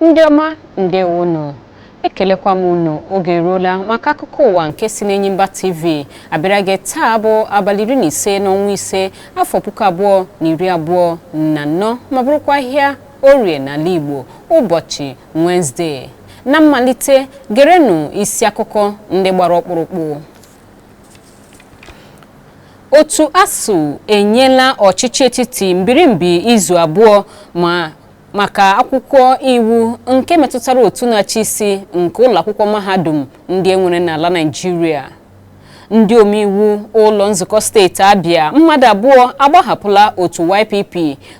Ndị ọma, ndewonu. Ekelekwa m unu. Oge eruola maka akụkọ ụwa nke si n'Enyimba TV abịara gị taa bụ abalị 15 n'ọnwa 5 afọ 2024, ma bụrụkwa ahịa Orie n'ala Igbo, ụbọchị Wenezdee. Na mmalite, gerenụ isi akụkọ ndị gbara ọkpụrụkpụ. Otu ASUU enyela ọchịchị etiti mbirimbi izu 2 ma maka akwụkwọ iwu nke metụtara otu na-achị isi nke ụlọ akwụkwọ mahadum ndị e nwere n'ala Naịjirịa. Ndị omeiwu ụlọ nzukọ steeti Abịa mmadụ 2 agbahapụla otu YPP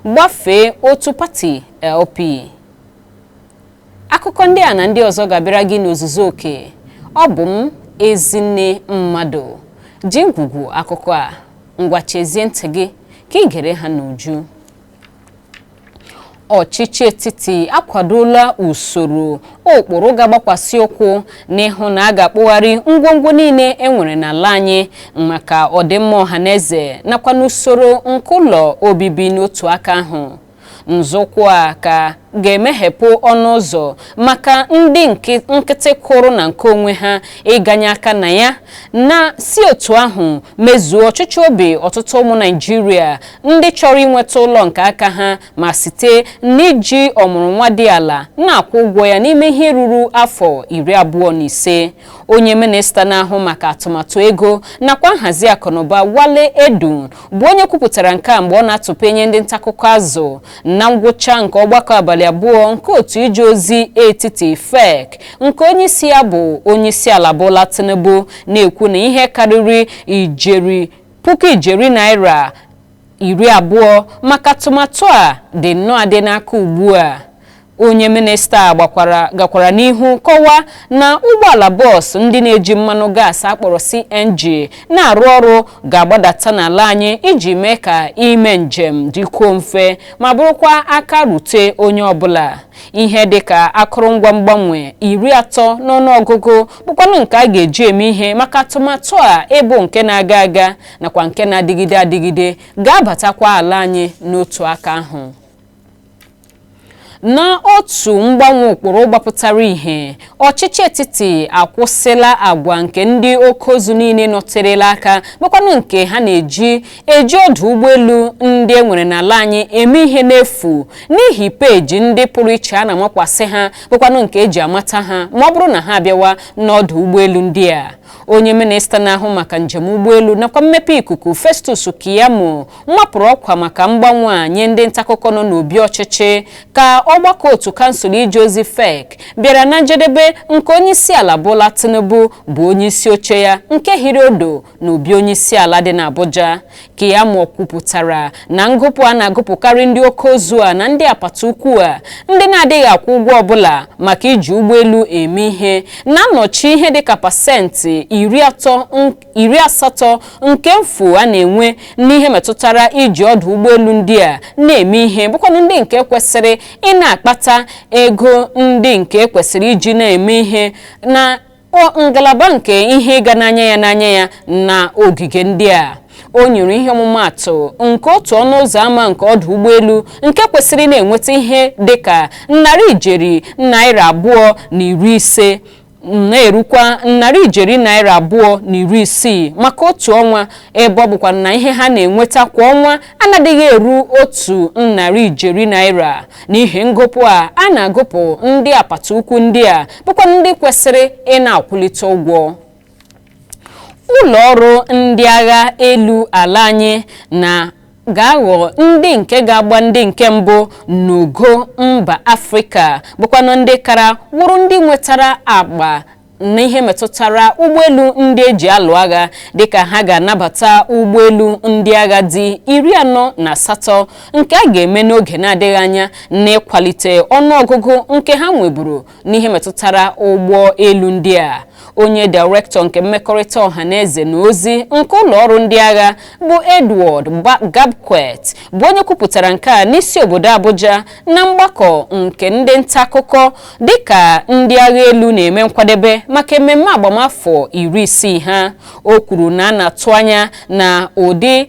gbafee otu pati LP. Akụkọ ndị a na ndị ọzọ ga-abịara gị n'ozuzu oke. Ọ bụ m, Ezinne Mmadụ, ji ngwugwu akụkọ a. Ngwa, chezie ntị gị ka ị gere ha n'uju. Ọchịchị etiti akwadola usoro ụkpụrụ ga-agbakwasị ụkwụ n'ịhụ na a ga-akpụgharị ngwongwo niile e nwere n'ala anyị maka ọdịmma ọhaneze nakwa n'usoro nke ụlọ obibi. N'otu aka ahụ, nzọụkwụ a ka ga-emeghepụ ọnụ ụzọ maka ndị nkịtị kwụrụ na nke onwe ha ịganye aka na ya, na si otu ahụ mezuo ọchịchọ obi ọtụtụ ụmụ Naịjirịa ndị chọrọ inweta ụlọ nke aka ha ma site n'iji ọmụrụnwa dị ala na-akwụ ụgwọ ya n'ime ihe ruru afọ 25. Onye minista na-ahụ maka atụmatụ ego nakwa nhazi akụnụba, Wale Edun, bụ onye kwupụtara nke a mgbe ọ na-atụpenye ndị ntaakụkọ azụ na ngwụcha nke ọgbakọ abalị 2 nke otu ije ozi etiti FEC nke onyeisi ya bụ onyeisi ala Bola Tinubu, na-ekwu na ihe karịrị ijeri puku ijeri naira 20 maka atụmatụ a dị nnọọ adị n'aka ugbu a. Onye minista gbakwara gakwara n'ihu kọwaa na ụgbọala bọọsụ ndị na-eji mmanụ gaasị akpọrọ CNG na-arụ ọrụ ga-agbadata n'ala anyị iji mee ka ime njem dịkwuo mfe ma bụrụkwa aka rute onye ọbụla. Ihe dịka akụrụngwa mgbanwe 30 n'ọnụọgụgụ bụkwanụ nke a ga-eji eme ihe maka atụmatụ a ịbụ nke na-aga aga nakwa nke na-adịgide adịgide ga-abatakwa ala anyị n'otu aka ahụ. N'otu mgbanwe ụkpụrụ gbapụtara ihe, ọchịchị etiti akwụsịla agwa nke ndị oke ozu niile nọterela aka bụkwanụ nke ha na-eji eji ọdụ ụgbọelu ndị e nwere n'ala anyị eme ihe n'efu n'ihi peeji ndị pụrụ iche a na-amakwasị ha bụkwanụ nke eji amata ha ma ọ bụrụ na ha abịawa n'ọdụ ụgbọelu ndị a. Onye minista na-ahụ maka njem ụgbọelu nakwa mmepe ikuku, Festus Keyamo, mapụrụ ọkwa maka mgbanwe a nye ndị ntaakụkọ nọ n'obi ọchịchị ka ọgbakọ otu kansụl ije ozi FEC bịara na njedebe nke onyeisi ala Bola Tinubu bụ onyeisi oche ya nke hiri odo n'obi onyeisi ala dị n'Abuja. Keyamo kwupụtara na ngụpụ a na-agụpụkarị ndị oke ozu a na ndị apata ukwu a ndị na-adịghị akwụ ụgwọ ọbụla maka iji ụgbọelu eme ihe na-anọchi ihe dịka 80% nke mfu a na-enwe n'ihe metụtara iji ọdụ ụgbọelu ndị a na-eme ihe, bụkwanụ ndị nke kwesịrị ị na-akpata ego ndị nke kwesịrị iji na-eme ihe na ngalaba nke ihe ịga n'anya ya n'anya ya na ogige ndị a. O nyere ihe ọmụmaatụ nke otu ọnụ ụzọ ámá nke ọdụ ụgbọelu nke kwesịrị na-enweta ihe dịka narị ijeri naira 250 na-erukwa narị ijeri naira 260 maka otu ọnwa, ebe ọ bụkwa na ihe ha na-enweta kwa ọnwa anadịghị eru otu narị ijeri naira n'ihi ngụpụ a a na-agụpụ ndị apata ukwu ndị a bụkwa ndị kwesịrị ị na-akwụlite ụgwọ. Ụlọ ọrụ ndị agha elu ala anyị na ga-aghọ ndị nke ga-agba ndị nke mbụ n'ogo mba Afrịka bụkwanụ ndị kara wụrụ ndị nwetara agba n'ihe metụtara ụgbọelu ndị eji alụ agha, dịka ha ga-anabata ụgbọelu ndị agha dị 48 nke a ga-eme n'oge na-adịghị anya n'ịkwalite ọnụọgụgụ nke ha nweburu n'ihe metụtara ụgbọelu ndị a. Onye dairektọ nke mmekọrịta ọha na eze na ozi nke ụlọ ọrụ ndị agha bụ Edward Gabkwet bụ onye kwupụtara nke a n'isi obodo Abuja na mgbakọ nke ndị nta akụkọ dịka ndị agha elu na-eme nkwadebe maka ememme agbamafọ 60 ha. O kwuru na a na-atụ anya na ụdị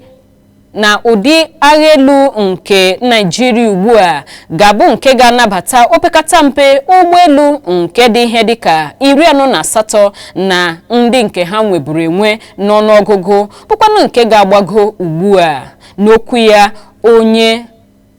Na ụdị agha elu nke Naịjirịa ugbu a ga-abụ nke ga-anabata opekata mpe ụgbọelu nke dị ihe dịka 48 na ndị nke ha nweburu enwe n'ọnụọgụgụ, bụkwanụ nke ga-agbago ugbu a. N'okwu ya,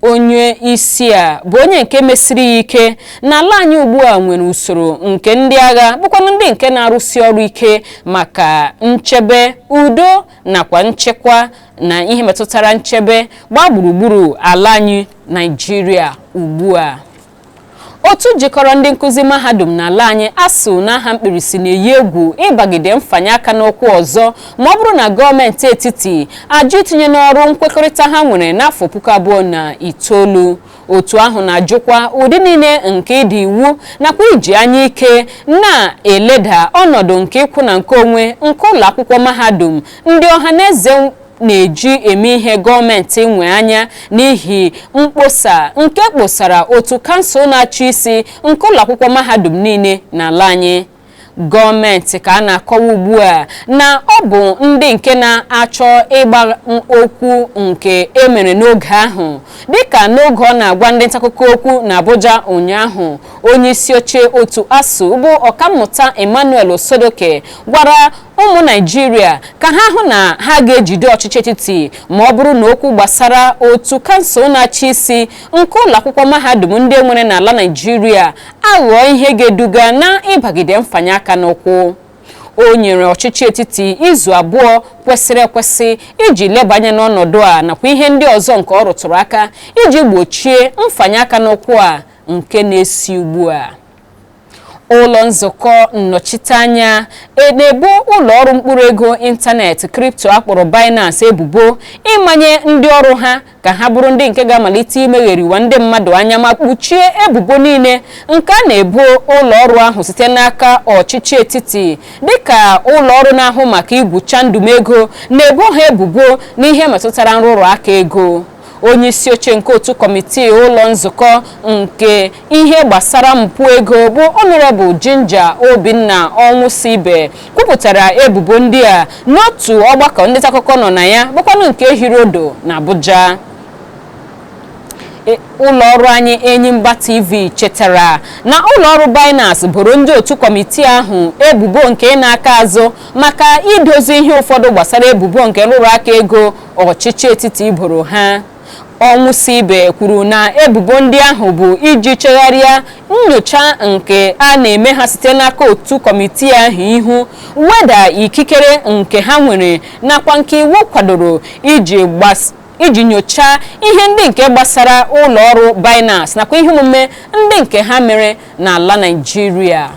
onye isi a bụ onye nke mesiri ya ike na ala anyị ugbu a nwere usoro nke ndị agha, bụkwanụ ndị nke na-arụsi ọrụ ike maka nchebe udo nakwa nchekwa na ihe metụtara nchebe gbaa gburugburu ala anyị Naịjirịa ugbu a. Otu jikọrọ ndị nkụzi mahadum n'ala anyị, ASUU n'aha mkpirisi, na-eyi egwu ịbagide mfanye aka n'ụkwụ ọzọ ma ọ bụrụ na gọọmenti etiti ajụ itinye n'ọrụ nkwekọrịta ha nwere n'afọ 2009. Otu ahụ na-ajụkwa ụdị niile nke ịda iwu nakwa iji anya ike na-eleda ọnọdụ nke ịkwụ na nke onwe nke ụlọ akwụkwọ mahadum ndị ọha na eze na-eji eme ihe gọọmenti nwe anya, n'ihi mkposa nke kposara otu kansụl na-achị isi nke ụlọ akwụkwọ mahadum niile n'ala anyị. Gọọmenti ka a na-akọwa ugbu a na ọ bụ ndị nke na-achọ ịgba okwu nke emere n'oge ahụ. Dịka n'oge ọ na-agwa ndị ntaakụkọ okwu na Abuja ụnyaahụ, onye isi oche otu ASUU bụ Ọkammụta Emmanuel Osodoke gwara ụmụ Naịjirịa ka ha hụ na ha ga-ejide ọchịchị etiti ma ọ bụrụ na okwu gbasara otu kansụl na-achị isi nke ụlọ akwụkwọ mahadum ndị nwere n'ala Naịjirịa aghọọ ihe ga-eduga na ịbagide mfanye aka n'ụkwụ. O nyere ọchịchị etiti izu 2 kwesịrị ekwesị iji leba anya n'ọnọdụ a nakwa ihe ndị ọzọ nke ọ rụtụrụ aka iji gbochie mfanye aka n'ụkwụ a nke na-esi ugbu a. Ụlọ nzukọ nnọchiteanya na-ebo ụlọ ọrụ mkpụrụ ego ịntanetị crypto akpọrọ Binance ebubo ịmanye ndị ọrụ ha ka ha bụrụ ndị nke ga-amalite imegheriwa ndị mmadụ anya ma kpuchie ebubo niile nke a na-ebo ụlọ ọrụ ahụ site n'aka ọchịchị etiti, dịka ụlọ ọrụ na-ahụ maka igwucha ndụmego na-ebo ha ebubo n'ihe metụtara nrụrụ aka ego. Onye isi oche nke otu kọmitii ụlọ nzukọ nke ihe gbasara mpụ ego bụ Honorable Ginger Obinna Ọnwụsibe kwupụtara ebubo ndị a n'otu ọgbakọ ndị akụkọ nọ na ya, bụkwanụ nke hiri odo na Abuja. Ụlọ ọrụ anyị Enyimba TV chetara na ụlọ ọrụ Binance boro ndị otu kọmitii ahụ ebubo nke na-aka azụ maka idozi ihe ụfọdụ gbasara ebubo nke nrụrụ aka ego ọchịchị etiti boro ha. Ọnwụsibe kwuru na ebubo ndị ahụ bụ iji chegharịa nyocha nke a na-eme ha site n'aka otu kọmitii ahụ ihu, weda ikikere nke ha nwere nakwa nke iwu kwadoro iji nyochaa ihe ndị nke gbasara ụlọ ọrụ Binance nakwa ihe omume ndị nke ha mere n'ala Naịjirịa.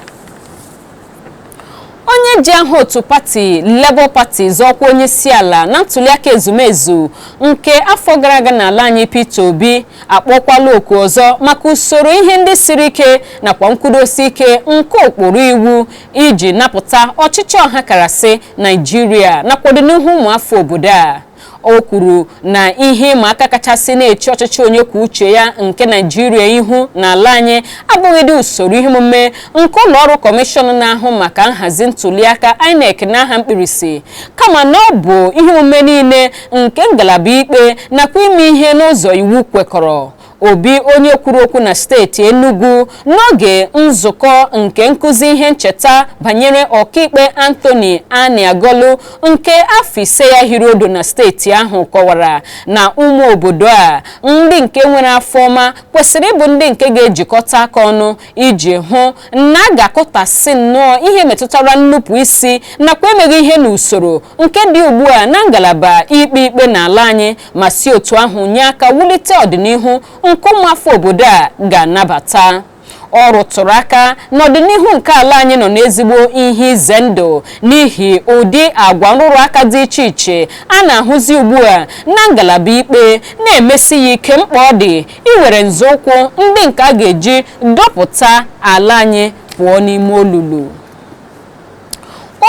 Onye ji aha otu pati Labour Party zọọkwa onye isi ala na ntuliaka ezumezu nke afọ gara aga n'ala anyị, Peter Obi, akpọkwala oku ọzọ maka usoro ihe ndị siri ike nakwa nkwudosi ike nke ụkpụrụ iwu iji napụta ọchịchị ọhakarasị Naịjirịa nakwa ọdịnihu ụmụafọ obodo a. O kwuru na ihe ịma aka kachasị na-eche ọchịchị onye kwuo uche ya nke Naịjirịa ihu n'ala anyị abụghịdị usoro ihe omume nke ụlọ ọrụ kọmishọn na-ahụ maka nhazi ntuliaka INEC n'aha mkpirisi, kama na ọ bụ ihe omume niile nke ngalaba ikpe nakwa ime ihe n'ụzọ iwu kwekọrọ. Obi, onye kwuru okwu na steeti Enugu n'oge nzukọ nke nkụzi ihe ncheta banyere ọkaikpe Anthony Aniagolu nke afọ 5 ya hiri odo na steeti ahụ, kọwara na ụmụ obodo a ndị nke nwere afọ ọma kwesịrị ịbụ ndị nke ga-ejikọta aka ọnụ iji hụ na a ga-akụtasị nnọọ ihe metụtara nnupụ isi nakwa emeghị ihe n'usoro nke dị ugbu a na ngalaba ikpe ikpe n'ala anyị, ma si otu ahụ nye aka wulite ọdịnihu nke ụmụafọ obodo a ga-anabata. Ọ rụtụrụ aka n'ọdịnihu nke ala anyị nọ n'ezigbo ihe ize ndụ n'ihi ụdị agwa nrụrụ aka dị iche iche a na-ahụzi ugbu a na ngalaba ikpe, na-emesi ya ike mkpa ọ dị iwere nzọụkwụ ndị nke a ga-eji dọpụta ala anyị pụọ n'ime olulu.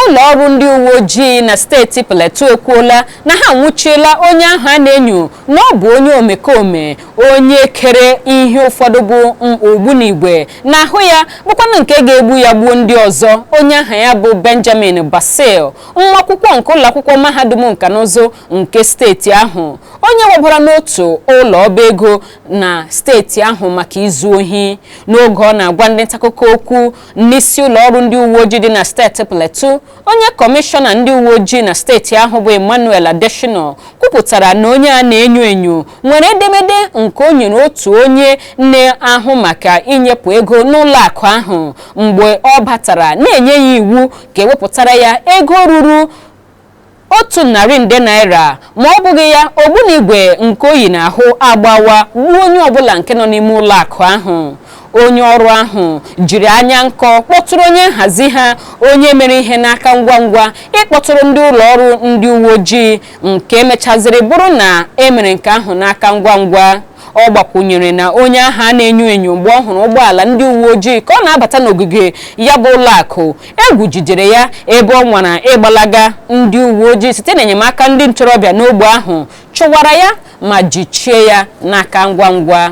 Ụlọ ọrụ ndị uwe ojii na steeti Plateau ekwuola na ha anwụchiela onye ahụ a na-enyo na ọ bụ onye omekome, onye kere ihe ụfọdụ bụ ogbunigwe n'ahụ ya, bụkwanụ nke ga-egbu ya gbuo ndị ọzọ. Onye aha ya bụ Benjamin Basil, nwa akwụkwọ nke ụlọ akwụkwọ mahadum nka na ụzụ nke steeti ahụ. onye wabara n'otu ụlọ ọba ego na steeti ahụ maka izu ohi. N'oge ọ na-agwa ndị ntaakụkọ okwu n'isi ụlọ ọrụ ndị uwe ojii dị na steeti Plateau, onye kọmishọna ndị uwe ojii na steeti ahụ bụ Emmanuel Adesina kwupụtara na onye a na-enyo enyo nwere edemede nke o nyere otu onye na-ahụ maka inyepụ ego n'ụlọ akụ ahụ mgbe ọ batara, na-enye ya iwu ka ewepụtara ya ego ruru 100 nde naira, ma ọ bụghị ya ogbunigwe nke oyi n'ahụ agbawa gbuo onye ọbụla nke nọ n'ime ụlọ akụ ahụ. Onye ọrụ ahụ jiri anya nkọ kpọtụrụ onye nhazi ha, onye mere ihe n'aka ngwa ngwa ịkpọtụrụ ndị ụlọ ọrụ ndị uwe ojii, nke mechaziri bụrụ na emere nke ahụ n'aka ngwa ngwa. Ọ gbakwunyere na onye ahụ a na-enyo enyo, mgbe ọ hụrụ ụgbọala ndị uwe ojii ka ọ na-abata n'ogige ya bụ ụlọ akụ, egwu jidere ya ebe ọ nwara ịgbalaga. Ndị uwe ojii, site n'enyemaka ndị ntorobịa n'ogbe ahụ, chụwara ya ma jichie ya n'aka ngwa ngwa.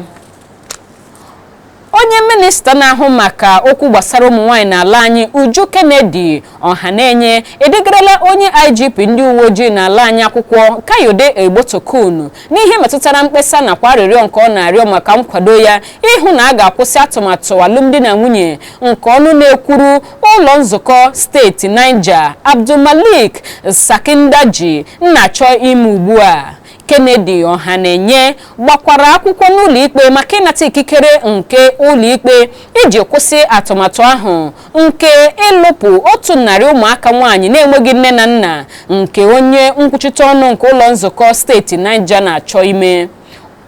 Onye minista na-ahụ maka okwu gbasara ụmụ nwaanyị n'ala anyị, Uju Kennedy Ọhanenye, edegarala onye IGP ndị uwe ojii n'ala anyị akwụkwọ, Kayode Egbetokun, n'ihe metụtara mkpesa nakwa arịrịọ nke ọ na-arịọ maka nkwado ya ịhụ na a ga-akwụsị atụmatụ alụmdi na nwunye nke ọnụ na-ekwuru ụlọ nzukọ steeti Niger, Abdulmalik Sarkindaji, na-achọ ime ugbu a. Kennedy Ọhanenye gbakwara akwụkwọ n'ụlọ ikpe maka ịnata ikikere nke ụlọ ikpe iji kwụsị atụmatụ ahụ nke ịlụpụ 100 ụmụaka nwaanyị na-enweghị nne na nna nke onye nkwuchite ọnụ nke ụlọ nzukọ steeti Niger na-achọ ime.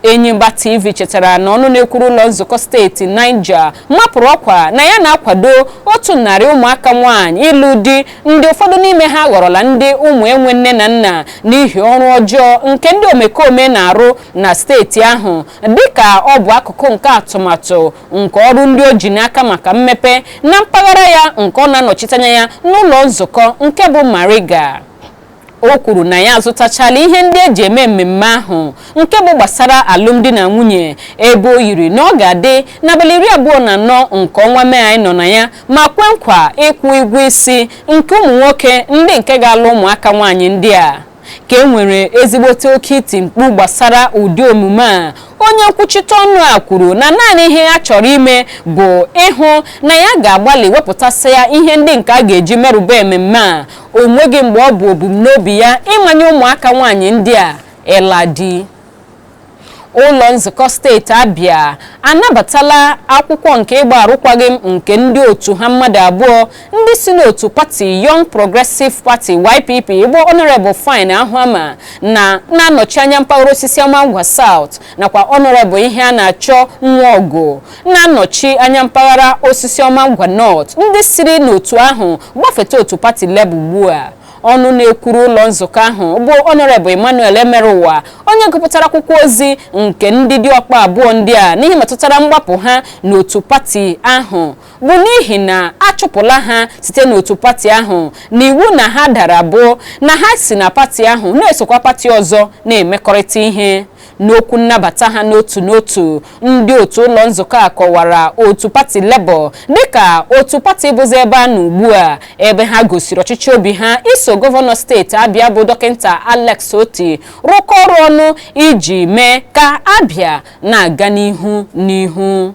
Enyimba TV chetara na ọnụ na-ekwuru ụlọ nzukọ steeti Niger mapụrụ ọkwa na ya na-akwado 100 ụmụaka nwaanyị ịlụ di, ndị ụfọdụ n'ime ha ghọrọla ndị ụmụ enwe nne na nna n'ihi ọrụ ọjọọ nke ndị omekome na-arụ na steeti ahụ, dịka ọ bụ akụkụ nke atụmatụ nke ọrụ ndị o ji n'aka maka mmepe na mpaghara ya nke ọ na-anọchite anya ya n'ụlọ nzukọ nke bụ Mariga. O kwuru na ya azụtachala ihe ndị eji eme mmemme ahụ nke bụ gbasara alụmdi na nwunye, ebe o yiri na ọ ga-adị n'abalị 24 nke ọnwa Mee anyị nọ na ya, ma kwe nkwa ịkwụ ụgwọ isi nke ụmụ nwoke ndị nke ga-alụ ụmụaka nwaanyị ndị a. Ka e nwere ezigbote oke iti mkpu gbasara ụdị omume a, onye nkwuchite ọnụ a kwuru na naanị ihe ya chọrọ ime bụ ịhụ na ya ga-agbalị wepụtasị ya ihe ndị nke a ga-eji merụba ememme a. O nweghị mgbe ọ bụ ebumnobi ya ịmanye ụmụaka nwaanyị ndị a ịla di. Ụlọ nzukọ steeti Abịa anabatala akwụkwọ nke ịgba arụkwaghịm nke ndị otu ha mmadụ abụọ ndị si n'otu pati Young Progressive Party, YPP, bụ Honorable Fine Ahụama na na-anọchi anya mpaghara Osisioma Ngwa South, nakwa Honorable ihe a na-achọ Nwaọgụ na-anọchi anya mpaghara Osisioma Ngwa North, ndị siri n'otu ahụ gbafete otu pati Labour ugbu a. Ọnụ na-ekwuru ụlọ nzukọ ahụ bụ Honorable Emmanuel Emerụwa, onye gụpụtara akwụkwọ ozi nke ndị diọkpa abụọ ndị a n'ihe metụtara mgbapụ ha n'otu pati ahụ bụ n'ihi na achụpụla ha site n'otu pati ahụ na iwu na ha dara bụ na ha si na pati ahụ na-esokwa pati ọzọ na-emekọrịta ihe. N'okwu nnabata ha n'otu n'otu, ndị otu ụlọ nzukọ a kọwara otu pati Labour dịka otu pati bụzi ebe a nọ ugbu a, ebe ha gosiri ọchịchị obi ha iso gọvanọ steeti Abịa bụ Dọkịta Alex Otti rụkọ ọrụ ọnụ iji mee ka Abịa na-aga n'ihu n'ihu.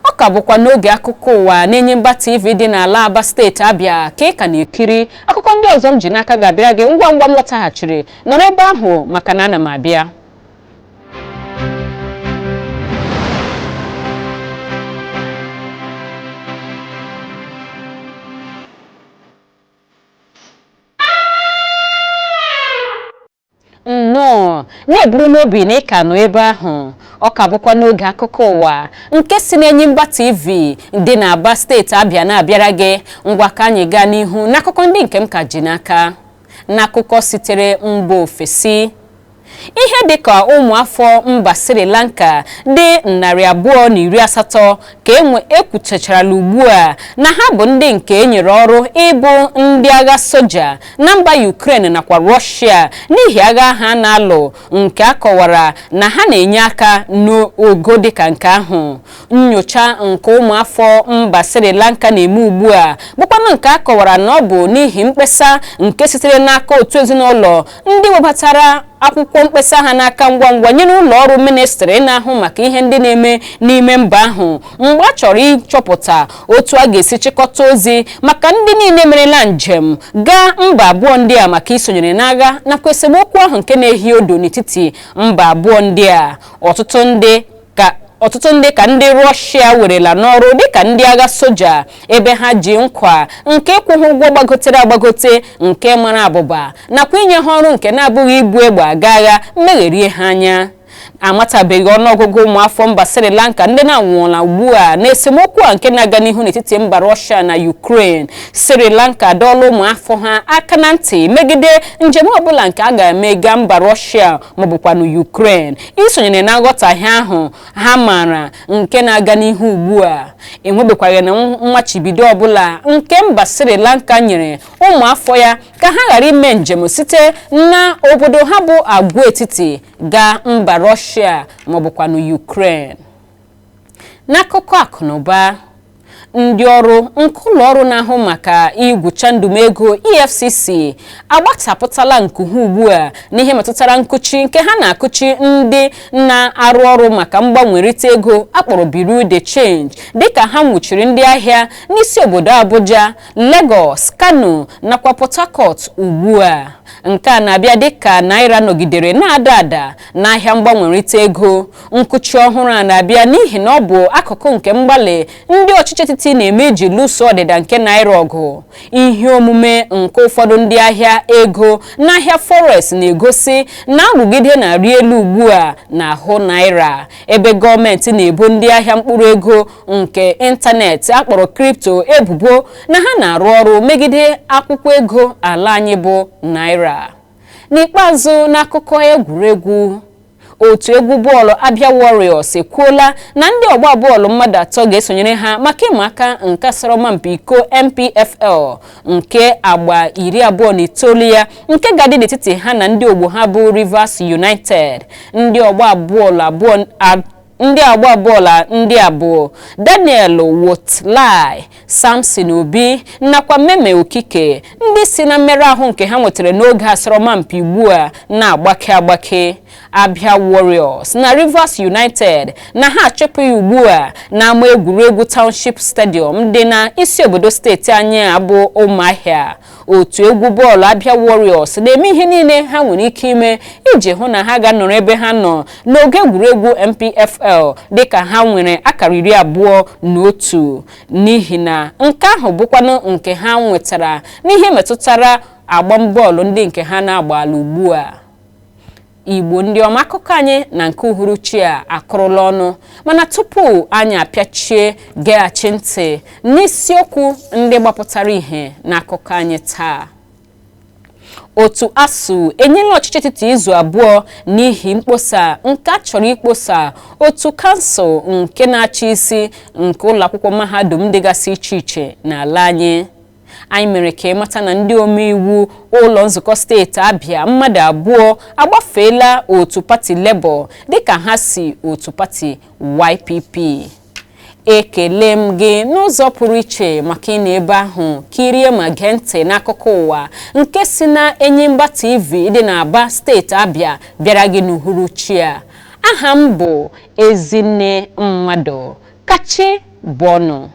Ọ ka bụkwa n'oge akụkọ ụwa n'Enyimba TV dị n'ala Aba, steeti Abịa, ka ị ka na-ekiri. Akụkọ ndị ọzọ m ji n'aka ga-abịara gị ngwa ngwa m lọtaghachiri. Nọrọ ebe ahụ maka na ana m abịa. Nnọọ, na-eburu n'obi na ị ka nọ ebe ahụ. Ọ ka bụkwa n'oge akụkọ ụwa nke si n'Enyimba TV dị n'Aba, steeti Abịa, na-abịara gị. Ngwa, ka anyị gaa n'ihu n'akụkọ ndị nke m ka ji n'aka. N'akụkọ sitere mba ofesi, ihe dịka ụmụafọ mba Sri Lanka dị 280 ka ekwuchacharala ugbu a na ha bụ ndị nke e nyere ọrụ ịbụ ndị agha soja na mba Ukraine nakwa Russia n'ihi agha ha na-alụ, nke a kọwara na ha na-enye aka n'ogo dịka nke ahụ. Nyocha nke ụmụafọ mba Sri Lanka na-eme ugbu a bụkwanụ nke a kọwara na ọ bụ n'ihi mkpesa nke sitere n'aka otu ezinụlọ ndị webatara. Akwụkwọ mkpesa ha n'aka ngwa ngwa nyere ụlọ ọrụ ministrị na-ahụ maka ihe ndị na-eme n'ime mba ahụ mgbe a chọrọ ịchọpụta otu a ga-esi chịkọta ozi maka ndị niile merela njem gaa mba abụọ ndị a maka isonyere n'agha nakwa esemokwu ahụ nke na-ehi odo n'etiti mba abụọ ndị a. Ọtụtụ ndị ka ndị Rọshia werela n'ọrụ dịka ndị agha soja, ebe ha ji nkwa nke ịkwụ ha ụgwọ gbagotere agbagote nke mara abụba nakwa inye ha ọrụ nke na-abụghị ibu egbe aga agha mmegherie ha anya. Amatabeghị ọnụọgụgụ ụmụafọ mba Sri Lanka ndị na-anwụọla ugbu a na esemokwu a nke na-aga n'ihu n'etiti mba Russia na Ukraine. Sri Lanka adọọla ụmụafọ ha aka na ntị megide njem ọbụla nke a ga-eme gaa mba Russia maọbụkwanụ Ukraine isonyere na nghọtahie ahụ ha maara nke na-aga n'ihu ugbu a. Enwebekwaghị na mmachibido ọbụla nke mba Sri Lanka nyere ụmụafọ ya ka ha ghara ime njem site na obodo ha bụ agwaetiti gaa mba Russia maọbụkwanụ Ukraine. N'akụkọ akụnụba, ndị ọrụ nke ụlọ ọrụ na-ahụ maka igwucha ndụmego EFCC agbachapụtala nku ha ugbu a n'ihe metụtara nkụchi nke ha na-akụchi ndị na-arụ ọrụ maka mgbanwerịta ego akpọrọ Bureau de Change, dịka ha nwụchiri ndị ahịa n'isi obodo Abuja, Lagos, Kano nakwa Port Harcourt ugbu a. Nke a na-abịa dịka naira nọgidere na-ada ada n'ahịa mgbanwerịta ego. Nkụchi ọhụrụ a na-abịa n'ihi na ọ bụ akụkụ nke mgbalị ndị ọchịchị etiti na-eme iji lụso ọdịda nke naira ọgụ. Ihe omume nke ụfọdụ ndị ahịa ego n'ahịa forex na-egosi na nrụgide na-arị elu ugbu a n'ahụ naira, ebe gọọmenti na-ebo ndị ahịa mkpụrụ ego nke ịntanetị akpọrọ crypto ebubo na ha na-arụ ọrụ megide akwụkwọ ego ala anyị bụ naira. N'ikpeazụ, n'akụkọ egwuregwu, otu egwu bọọlụ Abia Warriors ekwuola na ndị ọgba bọọlụ mmadụ atọ ga-esonyere ha maka ịma aka nke asọrọmpi iko NPFL nke agba 29 ya nke ga-adị n'etiti ha na ndị ogbo ha bụ Rivers United. Ndị agba bọọlụ ndị a bụ Daniel Wotlai, Samson Obi nakwa Meme Okike, ndị si na mmerụ ahụ nke ha nwetara n'oge asọrọmpi ugbu a na-agbake agbake. Abia Warriors na Rivers United na ha achụpụghị ugbu a n'ama egwuregwu Township Stadium dị na isi obodo steeti anyị a bụ Ụmụahịa. Otu egwu bọọlụ Abia Warriors na-eme ihe niile ha nwere ike ime iji hụ na ha ga-anọrọ ebe ha nọ n'oge egwuregwu NPFL dịka ha nwere akara 21, n'ihi na nke ahụ bụkwanụ nke ha nwetara n'ihe metụtara agbam bọọlụ ndị nke ha na-agbala ugbu a. Igbo ndị ọma, akụkọ anyị na nke uhuruchi a akụrụla ọnụ, mana tupu anyị apịachie, geghachi ntị n'isiokwu ndị gbapụtara ihe n'akụkọ anyị taa. Otu ASUU enyela ọchịchị etiti izu 2 n'ihi mkposa nke a chọrọ ikposa otu kansụl nke na-achị isi nke ụlọ akwụkwọ mahadum dịgasị iche iche n'ala anyị. Anyị mere ka ịmata na ndị omeiwu ụlọ nzukọ steeti Abịa mmadụ abụọ agbafeela otu pati Labour dịka ha si otu pati YPP. Ekele m gị n'ụzọ pụrụ iche maka ị na ebe ahụ kirie ma gee ntị n'akụkọ ụwa nke si na Enyimba TV dị n'Aba, steeti Abịa, bịara gị n'uhuruchi a. Aha m bụ Ezinne Mmadụ Kachi Bọnụ.